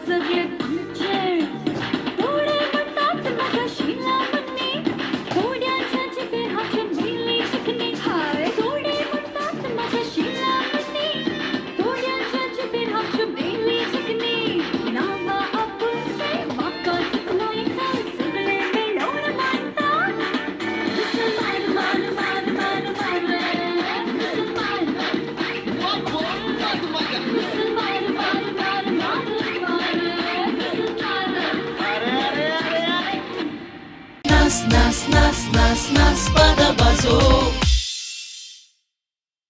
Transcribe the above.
सगळे तुमचे. थोडे म्हणतात म्हाका शिला मन्नी, थोड्यांच्या जिबेर हांव मेली चिकनी. थोडे म्हणतात म्हाका शिला मन्नी, थोड्यांच्या जिबेर हांव मेली चिकनी. नांवां आपुलके म्हाका चुकलायता, सगळे मेळोवन मानता. मुसलमान मान मान मान मान मुसलमान, मुसलमान मान मान मान मान मुसलमान. Nas, nas, nas, nas, nas.